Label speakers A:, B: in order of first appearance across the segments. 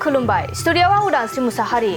A: खुलुमबाय स्टुडिय'आव आं उदांस्रि मुसाहारि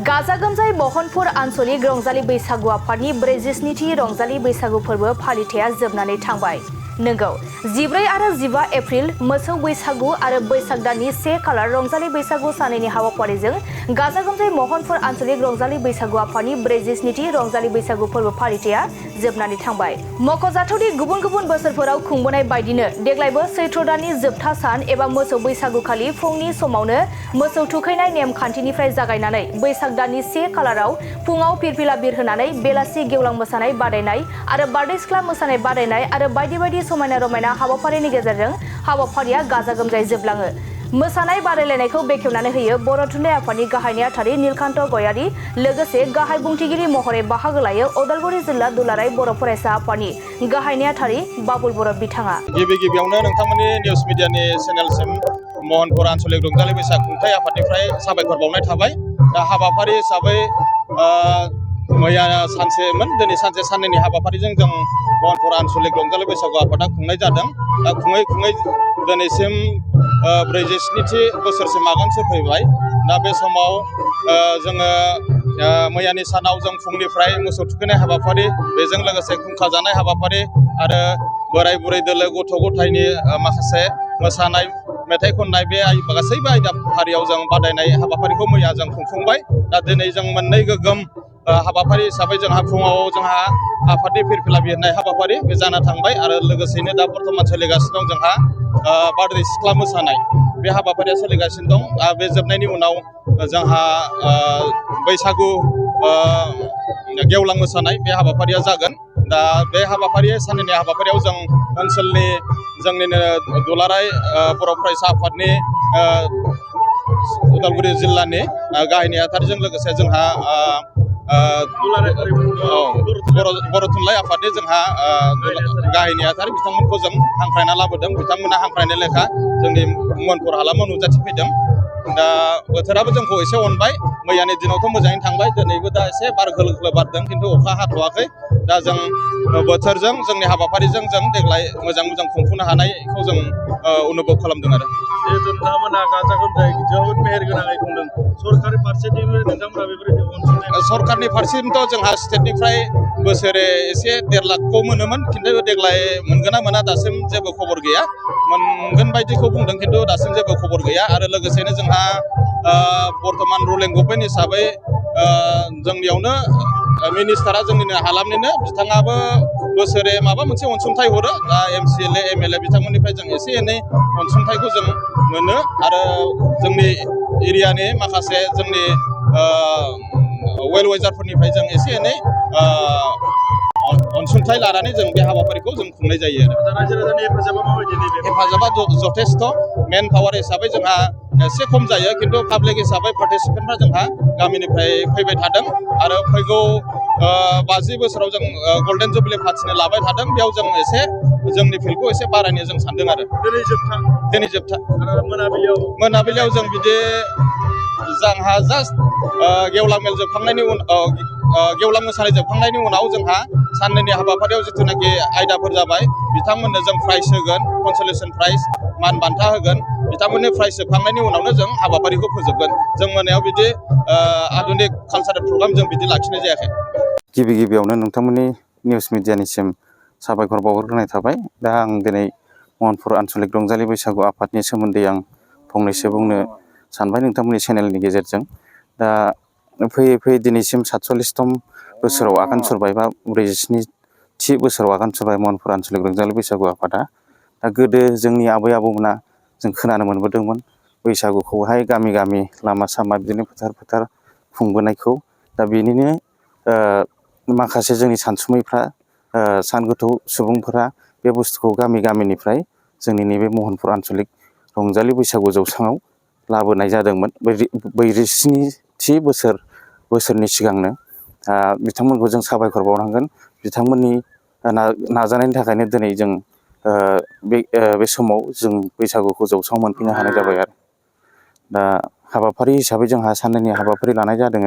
A: गाजा गोमजायै महनपुर आनसलिक रंजालि बैसागु आफादनि 42थि रंजालि बैसागु फोरबो फालिथाया जोबनानै थांबाय। नंगौ 14 आरो 15 एप्रिल मोसौ बैसागु आरो बैसाग दाननि 1 खालार रंजालि बैसागु सानैनि हाबाफारिजों गाजा गोमजायै महनपुर आनसलिक रंजालि बैसागु आफादनि 42थि रंजालि बैसागु फोरबो फालिथाया जोबनानै थांबाय। मख'जाथावदि गुबुन गुबुन बोसोरफोराव खुंबोनाय बायदिनो देग्लायबो सैत्र दाननि जोबथा सान एबा मोसौ बैसागुखालि फुंनि समावनो मोसौ थुखैनाय नेम खान्थिनिफ्राय जागायनानै बैसाग दाननि 1 खालाराव फुङाव फिरफिला बिरहोनानै बेलासि गेवलां मोसानाय बादायनाय आरो बारदै सिख्ला मोसानाय बादायनाय आरो बायदि बायदि समायना रमायना हाबाफारिनि गेजेरजों हाबाफारिया गाजा गोमजायै जोबलाङो। मोसानाय बादायलायनायखौ बेखेवनानै होयो बर' थुनलाइ आफादनि गाहाय नेहाथारि नीलकान्त गयारी लोगोसे गाहाय बुंथिगिरि महरै बाहागो लायो उदालगुरि जिल्ला दुलाराय बर' फरायसा आफादनि गाहाय नेहाथारि बाबुल बर' बिथाङा।
B: गिबियावनो नोंथांमोननि निउस मिडियानि चेनेलसिम महनपुर आनसलिक रंजालि बैसाग खुंथाय आफादनिफ्राय साबायखर बावनाय थाबाय। दा हाबाफारि हिसाबै मैया सानसेमोन दिनै सानसे साननैनि हाबाफारिजों जों महनपुर आनसलिक रंजालि बैसागु आफादा खुंनाय जादों। दा खुङै खुङै दिनैसिम 47थि बोसोरसिम आगानसे फैबाय। दा बे समाव जोङो मैयानि सानाव जों फुंनिफ्राय मोसौ थुखैनाय हाबाफारि बेजों लोगोसे खुंखा जानाय हाबाफारि आरो बोराय बुरै दोलो गथ' गथायनि माखासे मोसानाय मेथाइ खननाय बे गासैबो आयदाफारियाव जों बादायनाय हाबाफारिखौ मैया जों खुंफुंबाय। दा दिनै जों मोननै गोगोम हाबाफारि हिसाबै जोंहा फुङाव जोंहा आफादनि फिरफिला बिरनाय हाबाफारि बे जाना थांबाय आरो लोगोसेनो दा बर्थमान सोलिगासिनो दं जोंहा बारदै सिख्ला मोसानाय बे हाबाफारिया सोलिगासिनो दं। बे जोबनायनि उनाव जोंहा बैसागु गेवलां मोसानाय बे हाबाफारिया जागोन। दा बे हाबाफारि साननैनि हाबाफारियाव जों ओनसोलनि जोंनिनो दुलाराय बर' फरायसा आफादनि उदालगुरि जिल्लानि गाहाय नेहाथारिजों लोगोसे जोंहा बर' थुनलाइ आफादनि जोंहा गाहाय नेहाथारि बिथांमोनखौ जों हांख्रायना लाबोदों। बिथांमोना हांख्रायनाय लेखा जोंनि महनपुर हालामाव नुजाथिफैदों। दा बोथोराबो जोंखौ एसे अनबाय। मैयानि दिनावथ' मोजाङैनो थांबाय, दिनैबो दा एसे बार खोलो खोलो बारदों खिन्थु अखा हाथ'वाखै। दा जों बोथोरजों जोंनि हाबाफारिजों जों देग्लाय मोजां खुंफुंनो हानायखौ जों अनुभब खालामदों आरो।
C: नोंथांमोना गाजा गोमजायै जोबोद मेहेर गोनाङै खुंदों। सरकारि फारसेथिंबो नोंथांमोना बेफोरबायदि अनसुंथाइ
B: सरकारनि फारसेथिंथ' जोंहा स्टेटनिफ्राय बोसोरे एसे 1.5 लाखखौ मोनोमोन खिन्थु देग्लाय मोनगोन ना मोना दासिम जेबो खबर गैया। मोनगोन बायदिखौ बुंदों खिन्थु दासिम जेबो खबर गैया। आरो लोगोसेनो जोंहा बर्थमान रुलिं गभर्नमेन्ट हिसाबै जोंनियावनो मिनिस्टारा जोंनिनो हालामनिनो बिथाङाबो बोसोरे माबा मोनसे अनसुंथाइ हरो। दा MCLA MLA बिथांमोननिफ्राय जों एसे एनै अनसुंथाइखौ जों मोनो आरो जोंनि एरियानि माखासे जोंनि वेल विजारफोरनिफ्राय जों एसे एनै अनसुंथाइ लानानै जों बे हाबाफारिखौ जों खुंनाय जायो आरो।
C: रायजो राजानि हेफाजाबा माबायदि?
B: हेफाजाबा जथेस्थ'। मेन पावार हिसाबै जोंहा एसे खम जायो खिन्थु पाब्लिक हिसाबै पार्टिसिपेन्टफ्रा जोंहा गामिनिफ्राय फैबाय थादों आरो फैगौ 50 बोसोराव जों गल्डेन जुबलि फाथिनो लाबाय थादों। बेयाव जों एसे जोंनि फिल्डखौ एसे बारायनो जों सानदों आरो। दिनै जोबथा
C: आरो
B: मोनाबिलियाव जों बिदि जोंहा जास्ट गेवलां मेल जोबखांनायनि गेवलां मोसानाय जोबखांनायनि उनाव जोंहा साननैनि हाबाफारियाव जिथुनाखि आयदाफोर जाबाय बिथांमोननो जों प्राइज होगोन, कनसलेसन प्राइज मान बान्था होगोन। बिथांमोननि प्राइज जोबखांनायनि उनावनो जों हाबाफारिखौ फोजोबगोन। जों मोनायाव बिदि आधुनिक कालचारेल प्रग्राम जों बिदि लाखिनाय जायाखै।
D: गिबियावनो नोंथांमोननि निउस मिडियानिसिम साबायखर बावहरग्रोनाय थाबाय। दा आं दिनै महनपुर आनसलिक रंजालि बैसागु आफादनि सोमोन्दै आं फंनैसो बुंनो सानबाय नोंथांमोननि चेनेलनि गेजेरजों। दा फैयै फैयै दिनैसिम 47तम बोसोराव आगान सुरबाय बा 47थि बोसोराव आगान सुरबाय महनपुर आनसलिक रंजालि बैसागु आफादा। दा गोदो जोंनि आबै आबौमोना जों खोनानो मोनबोदोंमोन बैसागुखौहाय गामि गामि लामा सामा बिदिनो फोथार खुंबोनायखौ। दा बेनिनो माखासे जोंनि सानसुमैफ्रा सान गोथौ सुबुंफोरा बे बुस्थुखौ गामिनिफ्राय जोंनि नैबे महनपुर आनसलिक रंजालि बैसागु जौसाङाव लाबोनाय जादोंमोन 47थि बोसोरनि सिगांनो। बिथांमोनखौ जों साबायखर बावनांगोन। बिथांमोननि नाजानायनि थाखायनो दिनै जों बे समाव जों बैसागुखौ जौसाङाव मोनफैनो हानाय जाबाय आरो। दा हाबाफारि हिसाबै जोंहा साननैनि हाबाफारि लानाय जादों।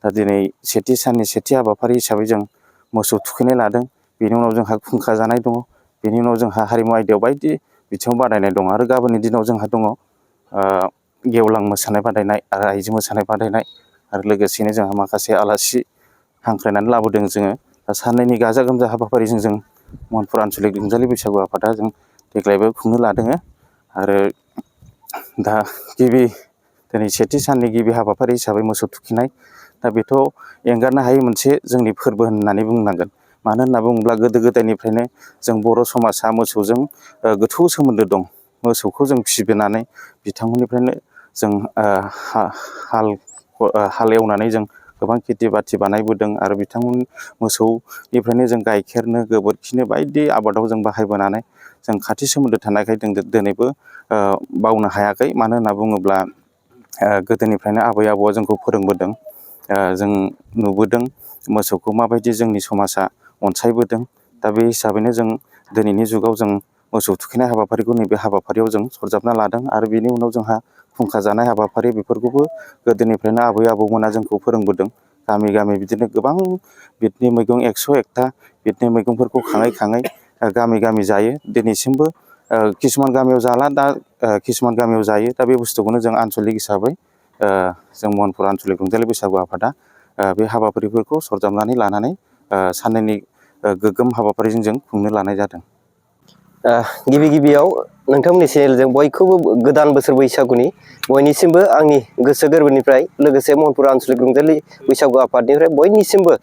D: दा दिनै सेथि साननि सेथि हाबाफारि हिसाबै जों मोसौ थुखैनाय लादों। बेनि उनाव जोंहा खुंखा जानाय दङ। बेनि उनाव जोंहा हारिमु आयदायाव बायदि बिथिङाव बादायनाय दङ आरो गाबोननि दिनाव जोंहा दङ गेवलां मोसानाय बादायनाय आरो आइजो मोसानाय बादायनाय आरो लोगोसेनो जोंहा माखासे आलासि हांख्रायनानै लाबोदों जोङो दा साननैनि गाजा गोमजा हाबाफारिजों जों महनपुर आनसलिक रंजालि बैसागु आफादा जों देग्लायबो खुंनो लादों आरो दा दिनै सेथि साननि गिबि हाबाफारि हिसाबै मोसौ थुखैनाय दा बेथ' एंगारनो हायै मोनसे जोंनि फोरबो होननानै बुंनांगोन मानो होनना बुङोब्ला गोदो गोदायनिफ्रायनो जों बर' समाजा मोसौजों गोथौ सोमोन्दो दं मोसौखौ जों फिसिबोनानै बिथांमोननिफ्रायनो जों हाल एवनानै जों गोबां खेथि बाथि बानायबोदों आरो बिथांमोन मोसौनिफ्रायनो जों गाइखेरनो गोबोरखिनो बायदि आबादाव जों बाहायबोनानै जों खाथि सोमोन्दो थानायखाय जों दिनैबो बावनो हायाखै मानो होनना बुङोब्ला गोदोनिफ्रायनो आबै आबौआ जोंखौ फोरोंबोदों जों नुबोदों मोसौखौ माबायदि जोंनि समाजा अनसायबोदों दा बे हिसाबैनो जों दिनैनि जुगाव जों मोसौ थुखैनाय हाबाफारिखौ नैबे हाबाफारियाव जों सरजाबना लादों आरो बेनि उनाव जोंहा खुंखा जानाय हाबाफारि बेफोरखौबो गोदोनिफ्रायनो आबै आबौमोना जोंखौ फोरोंबोदों गामि गामि बिदिनो गोबां बिदनि मैगं 101था बिदनि मैगंफोरखौ खाङै खाङै गामि गामि जायो दिनैसिमबो किसुमान गामियाव जाला दा किसुमान गामियाव जायो दा बे बुस्थुखौनो जों आनसलिक हिसाबै जों महनपुर आनसलिक रंजालि बैसागु आफादा बे हाबाफारिफोरखौ सरजाबनानै लानानै साननैनि गोग्गोम हाबाफारिजों जों खुंनो लानाय जादों।
E: गिबि गिबियाव नोंथांमोननि चेनेलजों बयखौबो गोदान बोसोर बैसागुनि बयनिसिमबो आंनि गोसो गोरबोनिफ्राय लोगोसे महनपुर आनसलिक रंजालि बैसागु आफादनिफ्राय बयनिसिमबो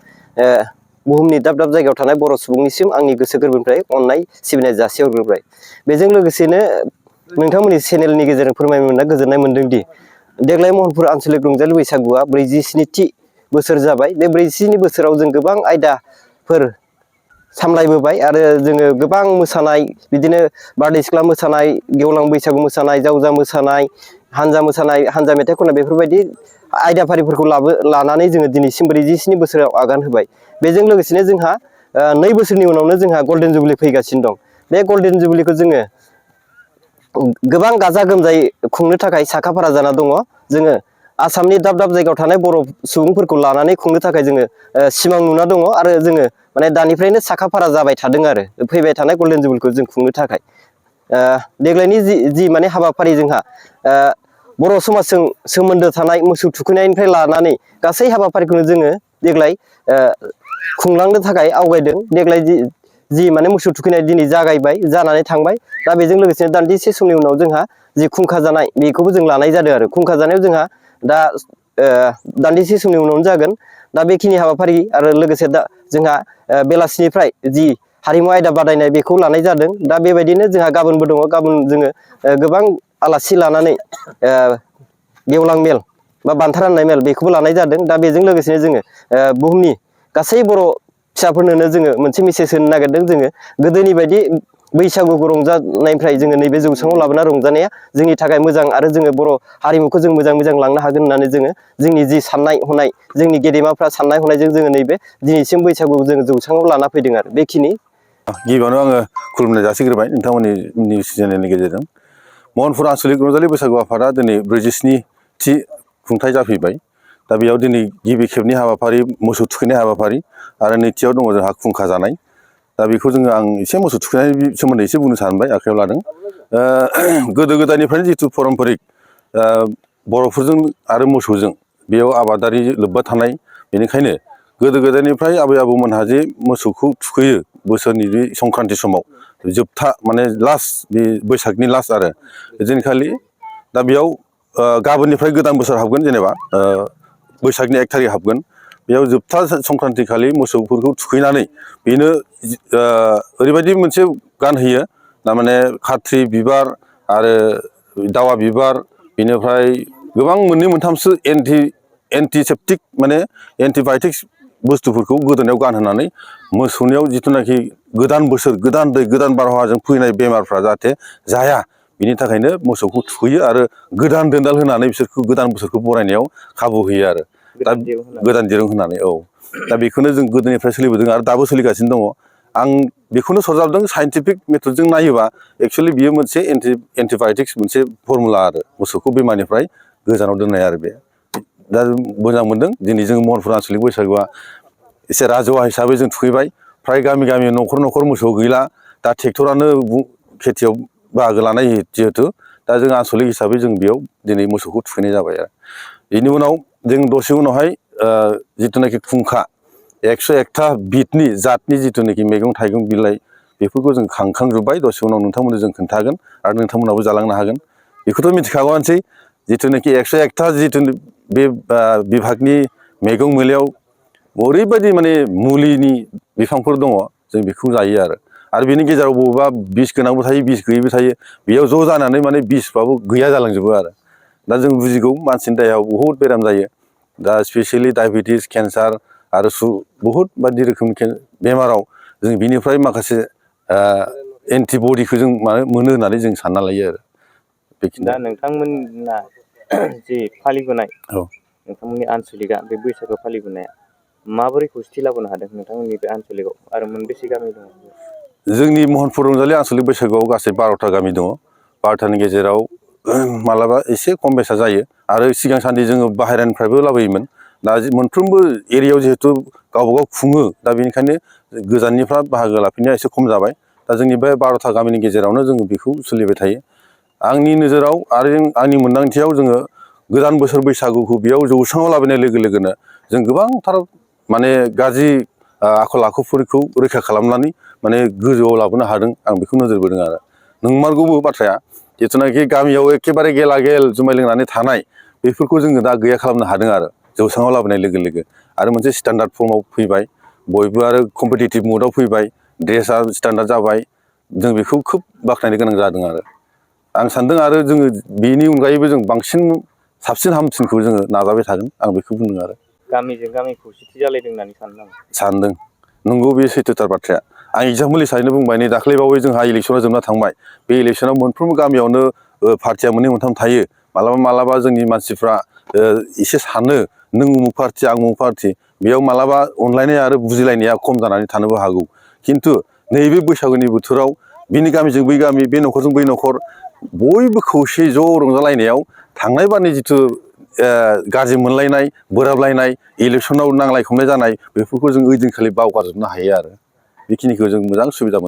E: बुहुमनि दाब दाब जायगायाव थानाय बर' सुबुंनिसिम आंनि गोसो गोरबोनिफ्राय अननाय सिबिनाय जासिहरग्रोबाय बेजों लोगोसेनो नोंथांमोननि चेनेलनि गेजेरजों फोरमायनो मोनना गोजोननाय मोनदोंदि देग्लाय महनपुर आनसलिक रंजालि बैसागुआ 47थि बोसोर जाबाय बे 47 बोसोराव जों गोबां आयदाफोर सामलायबोबाय आरो जोङो गोबां मोसानाय बिदिनो बारदै सिख्ला मोसानाय गेवलां बैसागु मोसानाय जावजा मोसानाय हानजा मेथाइ खननाय बेफोरबायदि आयदाफारिफोरखौ लानानै जोङो दिनैसिम 47 बोसोराव आगान होबाय बेजों लोगोसेनो जोंहा 2 बोसोरनि उनावनो जोंहा गल्डेन जुबलि फैगासिनो दं बे गल्डेन जुबलिखौ जोङो गोबां गाजा गोमजायै खुंनो थाखाय साखाफारा जाना दङ जोङो आसामनि दाब दाब जायगायाव थानाय बर' सुबुंफोरखौ लानानै खुंनो थाखाय जोङो सिमां नुना दङ आरो जोङो माने दानिफ्रायनो साखाफारा जाबाय थादों आरो फैबाय थानाय गल्डेन जुबलिखौ जों खुंनो थाखाय देग्लायनि जि माने हाबाफारि जोंहा बर' समाजजों सोमोन्दो थानाय मोसौ थुखैनायनिफ्राय लानानै गासै हाबाफारिखौनो जोङो देग्लाय खुंलांनो थाखाय आवगायदों देग्लाय जि माने मोसौ थुखैनाय दिनै जागायबाय जानानै थांबाय दा बेजों लोगोसे दान्दिसे समनि उनाव जोंहा जि खुंखा जानाय बेखौबो जों लानाय जादों आरो खुंखा जानायाव जोंहा दा दान्दिसे समनि उनावनो जागोन दा बेखिनि हाबाफारि आरो लोगोसे दा जोंहा बेलासिनिफ्राय जि हारिमु आयदा बादायनाय बेखौ लानाय जादों दा बेबायदिनो जोंहा गाबोनबो दङ गाबोन जोङो गोबां आलासि लानानै गेवलां मेल बा बान्था राननाय मेल बेखौबो लानाय जादों दा बेजों लोगोसेनो जोङो बुहुमनि गासै बर' फिसाफोरनोनो जोङो मोनसे मेसेज होनो नागिरदों जोङो गोदोनि बायदि बैसागुखौ रंजानायनिफ्राय जोङो नैबे जौस्राङाव लाबोना रंजानाया जोंनि थाखाय मोजां आरो जोङो बर' हारिमुखौ जों मोजां लांनो हागोन होननानै जोङो जोंनि जि साननाय हनाय जोंनि गेदेमाफ्रा साननाय हनायजों जोङो नैबे दिनैसिम बैसागुखौ जोङो जौस्राङाव लाना फैदों आरो बेखिनि
F: गिबियावनो आङो खुलुमनाय जासिग्रोबाय नोंथांमोननि निउस चेनेलनि गेजेरजों महनपुर आनसलिक रंजालि बैसागु आफादा दिनै 47थि खुंथाय जाफैबाय दा बेयाव दिनै गिबि खेबनि हाबाफारि मोसौ थुखैनाय हाबाफारि आरो नैथियाव दङ जोंहा खुंखा जानाय दा बेखौ जोङो आं एसे मोसौ थुखैनायनि सोमोन्दै एसे बुंनो सानबाय आखायाव लादों गोदो गोदायनिफ्रायनो जिथु पारम्परिक बर'फोरजों आरो मोसौजों बेयाव आबादारि लोब्बा थानाय बेनिखायनो गोदो गोदायनिफ्राय आबै आबौमोनहा जे मोसौखौ थुखैयो बोसोरनि बे संक्रान्ति समाव जोबथा माने लास्ट बे बैसागनि लास्ट आरो दिनखालि दा बेयाव गाबोननिफ्राय गोदान बोसोर हाबगोन जेनेबा बैसागनि 1 थारिख हाबगोन बेयाव जोबथा संक्रान्ति खालि मोसौफोरखौ थुखैनानै बेनो ओरैबायदि मोनसे गानहोयो थारमाने खाथ्रि बिबार आरो दावा बिबार बेनिफ्राय गोबां मोननै मोनथामसो एन्टिसेप्टिक माने एन्टिबाय'टिक्स बुस्थुफोरखौ गोदोनायाव गानहोनानै मोसौनियाव जिथुनाखि गोदान बोसोर गोदान दै गोदान बारहावाजों फैनाय बेमारफ्रा जाहाथे जाया बिनि थाखायनो मोसौखौ थुखैयो आरो गोदान दोनदाल होनानै बिसोरखौ गोदान बोसोरखौ बरायनायाव खाबु होयो आरो दा गोदान दिरुं होनानै दा बेखौनो जों गोदोनिफ्राय सोलिबोदों आरो दाबो सोलिगासिनो दङ आं बेखौनो सरजाबदों साइन्टिफिक मेथडजों नायोबा एक्सुवेलि बियो मोनसे एन्टिबाय'टिक्स मोनसे फर्मुला आरो मोसौखौ बेमारनिफ्राय गोजानाव दोननाय आरो बे दा मोजां मोनदों दिनै जों महनपुर आनसलिक बैसागुआ एसे राजौवा हिसाबै जों थुखैबाय फ्राय गामि न'खर मोसौ गैला दा ट्रेक्टरानो खेथियाव बाहागो लानाय जिहेथु दा जों आनसलिक हिसाबै जों बेयाव दिनै मोसौखौ थुखैनाय जाबाय आरो बेनि उनाव जों दसे उनावहाय जिथुनाखि खुंखा 101था बिदनि जातनि जिथुनाखि मैगं थाइगं बिलाइ बेफोरखौ जों खांखांजोब्बाय दसे उनाव नोंथांमोननो जों खोन्थागोन आरो नोंथांमोनाबो जालांनो हागोन बेखौथ' मिथिखागौआनोसै जिथुनाखि 101था जिथु बे बिभागनि मैगं मैलायाव ओरैबायदि माने मुलिनि बिफांफोर दङ जों बेखौ जायो आरो बेनि गेजेराव बबेबा बिस गोनांबो थायो बिस गैयैबो थायो बेयाव ज' जानानै माने बिसबाबो गैया जालांजोबो आरो दा जों बुजिगौ मानसिनि देहायाव बहुद बेराम जायो दा स्पेसियेलि डायबेटिस केन्सार आरो बहुद बायदि रोखोमनि बेमाराव जों बिनिफ्राय माखासे एन्टिबडिखौ जों मोनो होननानै जों सानना लायो आरो बेखिनि
G: दा नोंथांमोना जि फालिबोनाय
F: औ
G: नोंथांमोननि आनसलिकआ बे बैसागो फालिबोनाया माबोरै खौसेथि लाबोनो हादों नोंथांमोननि बे आनसलिकआव आरो मोनबेसे गामि दङ
F: जोंनि महनपुर रंजालि आनसलिक बैसागुआव गासै 12था गामि दङ 12थानि गेजेराव मालाबा एसे खम बेसा जायो आरो सिगां सान्दि जोङो बाहेरानिफ्रायबो लाबोयोमोन दा मोनफ्रोमबो एरियायाव जिहेथु गावबागाव खुङो दा बेनिखायनो गोजाननिफ्रा बाहागो लाफैनाया एसे खम जाबाय दा जोंनि बे 12था गामिनि गेजेरावनो जोङो बेखौ सोलिबाय थायो आंनि नोजोराव आरो आंनि मोन्दांथियाव जोङो गोदान बोसोर बैसागुखौ बेयाव जौस्राङाव लाबोनाय लोगो लोगोनो जों गोबांथार माने गाज्रि आखल आखुफोरखौ रैखा खालामनानै माने गोजौआव लाबोनो हादों आं बेखौ नोजोर बोदों आरो नंमारगौबो बाथ्राया जिथुनाखि गामियाव एखेबारे गेला गेल जुमाय लोंनानै थानाय बेफोरखौ जोङो दा गैया खालामनो हादों आरो जौस्राङाव लाबोनाय लोगो लोगो आरो मोनसे स्टेन्डार्ड फर्मआव फैबाय बयबो आरो कम्पिटिटिभ मुडआव फैबाय ड्रेसा स्टेन्डार्ड जाबाय जों बेखौ खोब बाख्नायनो गोनां जादों आरो आं सान्दों आरो जोङो बेनि अनगायैबो जों बांसिन साबसिन हामसिनखौ जोङो नाजाबाय थागोन आं बेखौ बुंदों आरो
G: गामिजों गामि खौसेथि जालायदों होननानै सानो नामा
F: सानदों नंगौ बे सैथोथार बाथ्राया आं एगजाम्पोल हिसाबैनो बुंबाय नै दाख्लैबावै जोंहा इलेक्सना जोबना थांबाय बे इलेक्सनाव मोनफ्रोमबो गामियावनो पार्टिया मोननै मोनथाम थायो मालाबा जोंनि मानसिफ्रा एसे सानो नों उमुक पार्टि आं उमुक पार्टि बेयाव मालाबा अनलायनाय आरो बुजिलायनाया खम जानानै थानोबो हागौ खिन्थु नैबे बैसागुनि बोथोराव बिनि गामिजों बै गामि बे न'खरजों बै न'खर बयबो खौसेयै ज' रंजालायनायाव थांनाय बारनि जिथु गाज्रि मोनलायनाय बोराबलायनाय इलेक्सनाव नांलाय खमलाय जानाय बेफोरखौ जों ओइदिनखालि बावगारजोबनो हायो आरो बेखिनिखौ जों मोजां सुबिदा मोनो